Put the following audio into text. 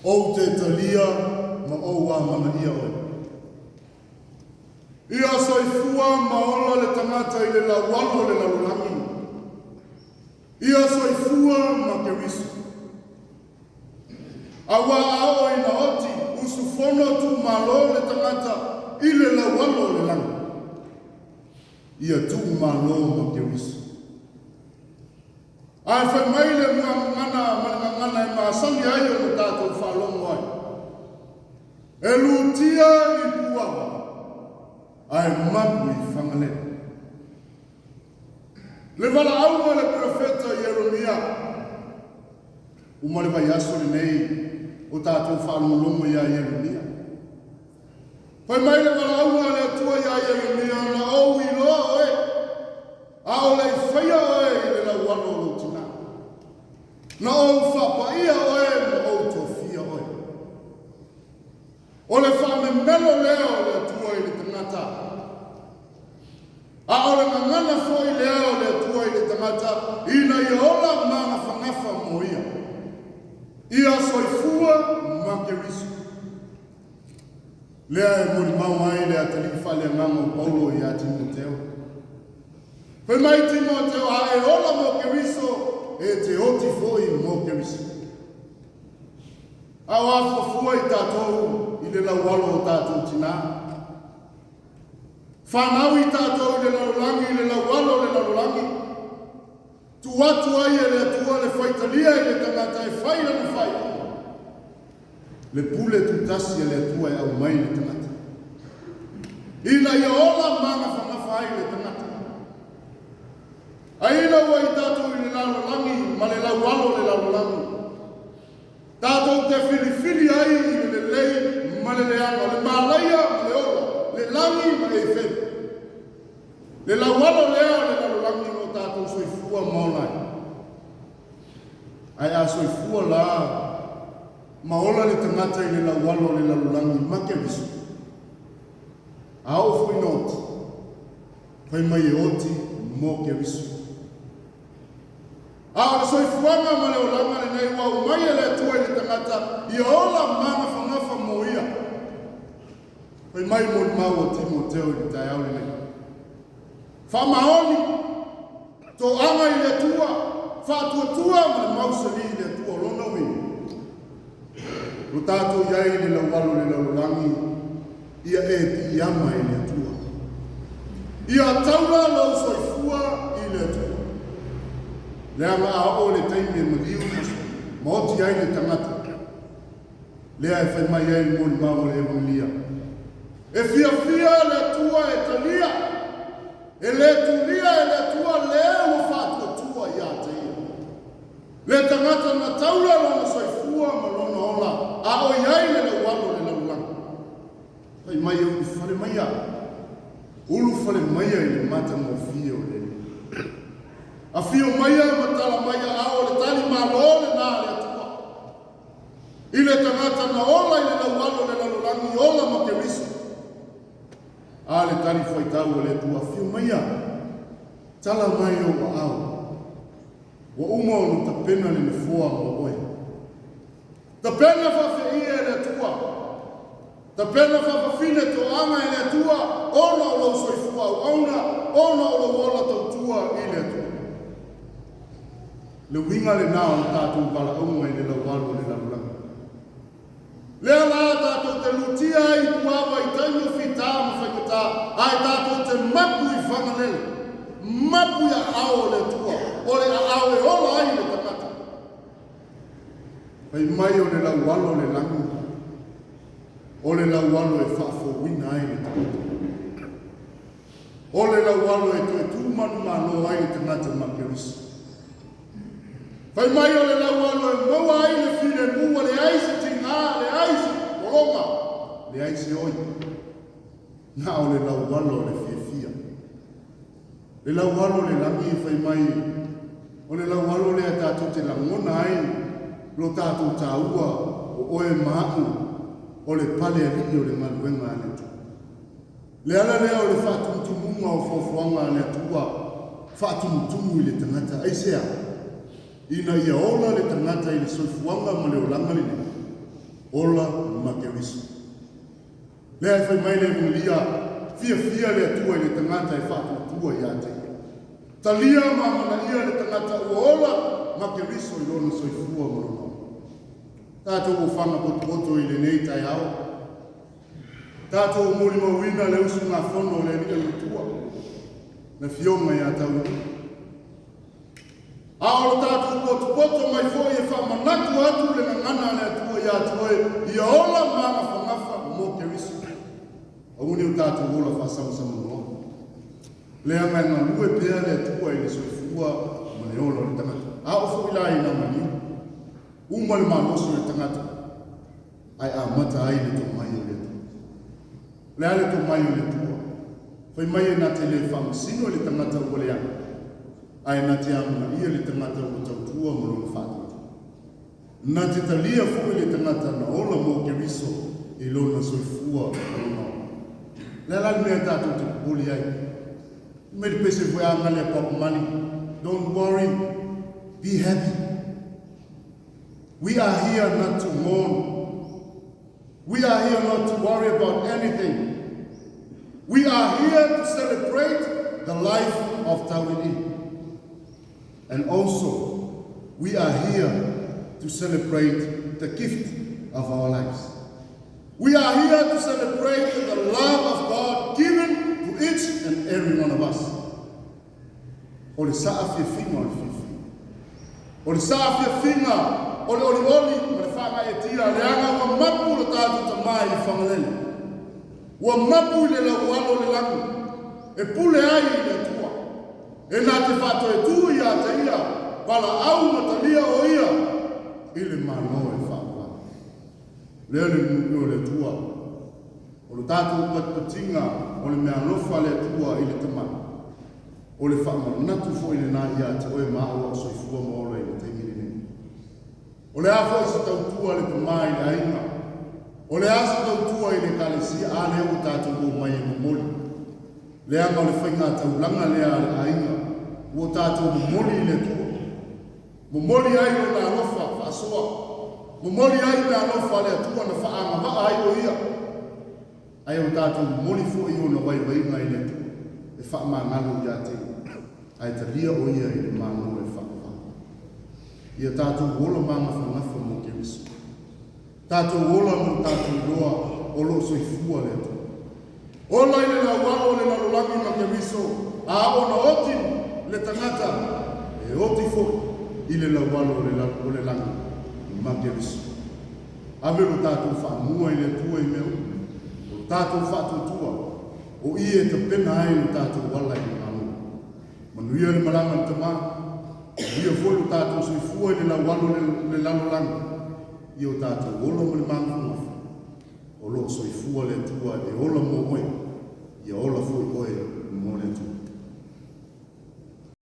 Ou te talia ma ou amanaia oe. Ia soifua ma ola le tagata i le laualo o le lalolagi. Ia soifua ma Keriso. Aua a oo ina oti, usufono tuumalo le tagata i le laualo o le lagi. Ia tuumalo ma Keriso. Ae fai mai le muagagana ma le gagana e masani ai ona tatou faalogo ai, E lutia i Puava, ae mapu i Fagalele. Le valaauga a le perofeta Ieremia. Uma le vaiaso lenei o tatou faalogologo iā Ieremia. Fai mai le valaauga a le Atua iā Ieremia, Na ou iloa oe, a o le i faia oe i le laualo o lou tinā. Na ou faapaia oe ma ou tofia oe. O le faamemelo lea o le Atua i le tagata. A o le gagana foi lea o le Atua i le tagata ina ia ola magafagafa mo ia. Ia soifua ma Keriso. Lea e molimau ai le atalii faaleagaga o Paulo iā Timoteo. Fai mai Timoteo, a e ola mo Keriso, e te oti foi mo Keriso. A o a fuafua i tatou i le laualo o tatou tinā? Fanau i tatou i le lalolagi, i le laualo o le lalolagi. Tuu atu ai e le Atua le faitalia i le tagata e fai lana faaiuga. Le pule tutasi a le Atua e aumai i le tagata, ina ia ola magafagafa ai le tagata. A ina ua i tatou i le lalolagi ma le laualo o le lalolagi, tatou te filifili ai i le lelei ma le leaga, le malaia ma le ola, le lagi ma Eifelu. Le laualo lea o le lalolagi o lo o tatou soifua ma ola ai. Ae a soifua la ma ola le tagata i le laualo o le lalolagi ma Keriso, a oo foi ina oti, fai mai e oti mo Keriso. A o le soifuaga ma le olaga lenei ua aumai e le Atua i le tagata ia ola magafagafa mo ia. Fai mai molimau a Timoteo i le taeao lenei. Faamaoni, toaga i le Atua, faatuatua ma le mausali i le Atua. O lona uiga, lo tatou i ai i le laualo o le lalolagi, ia e piiama i le Atua. Ia taula lou soifua i le Atua. Leaga a oo le taimi e maliu ma oti ai le tagata, lea e fai mai ai le molimau a le Evagelia, E fiafia le Atua e talia, e le tulia e le Atua le ua faatuatua ia te ia. Le tagata na taula lona soifua ma lona ola, a o i ai le laualo o le lalolagi. Fai mai e ulufale maia, ulufale maia i le matagofie o le Alii. Afio maia ma tala mai aao o le tali malo lena a le Atua. I le tagata na ola i le laualo o le lalolagi, ola ma Keriso. A le tali faitau a le Atua, Afio maia, tala mai ou aao. Ua uma ona tapena le nofoa mo oe. Tapena faafeia e le Atua. Tapena faafafine toaga e le Atua, ona o lou soifua auauna, ona o lou ola tautua i le Atua. Le uiga lena o le tatou valaauga i le laualo o le lalolagi. Lea la tatou te lutia ai i Puava i taimi o fitā ma faigata, ae tatou te mapu i Fagalele, mapu i aao o le Atua, o le aao e ola ai le tagata. Fai mai o le laualo o le lagi, o le laualo e faafouina ai le tagata. O le laualo e toe tu manumalo ai le tagata ma Keriso. Fai mai o le laualo e maua ai le filemu ua leai se tigā, leai se pologa, leai se oi. Na o le laualo o le fiafia. Le laualo o le lagi fai mai o le laualo lea tatou te lagona ai lo tatou taua o oe ma a'u o le pale alii o le galuega a le Atua. Le ala lea o le faatumutumuga o fuafuaga a le Atua, faatumutumu i le tagata. Aisea? Ina ia ola le tagata i le soifuaga ma le olaga lenei. Ola ma Keriso. Lea e fai mai le Evagelia, fiafia le Atua i le tagata e faatuatua ia te ia. Talia ma amanaia le tagata ua ola ma Keriso i lona soifua ma lona ola. Tatou ofaga potopoto i lenei taeao. Tatou molimauina le usugafono a le Alii o le Atua, le Afioga ia Tauiliili. A o lo tatou potopoto mai foi e faamanatu atu le gagana a le Atua ia te oe, ia ola magafagafa mo Keriso. Aua ne i o tatou ola faasamasama noa. Leaga e galue pea le Atua i le soifua ma le ola o le tagata. A oo foi la ina maliu, uma le malosi o le tagata, ae amata ai le tomai o le Atua. O le a le tomai o le Atua? Fai mai e na te le faamasino i le tagata ua leaga, ae na te amanaia le tagata ua tautua ma lona faatuatua. Na te talia foi le tagata na ola mo Keriso i lona soifua ma lona ola. O le a la le mea tatou te popole ai? Fai mai le pese foi a gale a Bob Marley, Don't worry, be happy. We are here not to mourn. We are here not to worry about anything. We are here to celebrate the life of Tauiliili. And also, we are here to celebrate the gift of our lives. We are here to celebrate the love of God given to each and every one of us. O le saafiafiga o le fiafia. O le saafiafiga o le olioli ma le faagaeetia leaga ua mapu lo tatou Tamā i Fagalele. Ua mapu i le laualo o le lagi e pule ai i le Atua. E na te faatoetu ia te ia valaau ma talia o ia i le Malo e faavavau. Lea le nu'u o le Atua. O le tatou patipatiga o le meaalofa a le Atua i le tamai. O le faamanatu foi lenā ia te oe ma au a o soifua ma ola i le taimi lenei. O le a foi se tautua a le tamā i le aiga? O le a se tautua i le Ekalesia? A lea ua tatou omai e momoli. Leaga o le faigataulaga lea a le aiga, ua tatou momoli i le Atua. Momoli ai Lona alofa faasoa. Momoli ai meaalofa a le Atua na faaagavaa ai o Ia. Ae o tatou momoli foi ona vaivaiga i le Atua e faamagalo ia te Ia, ae talia o Ia i le Malo e faavavau. Ia tatou ola magafagafa mo Keriso. Tatou ola mo le tatou iloa o lo o soifua le Atua. Ola i le laualo o le lalolagi ma Keriso, a ona oti le tagata, e oti foi i le laualo o le lagi ma Keriso. Ave lo tatou faamua i le Atua i mea uma, o lo tatou faatuatua, o i e tapena ai lo tatou ala i le Malo. Manuia le malaga a le Tamā, manuia foi lo tatou soifua i le laualo o le lalolagi, ia o tatou ola ma le magafagafa, o lo o soifua le Atua e ola mo oe, ia ola foi oe mo le Atua.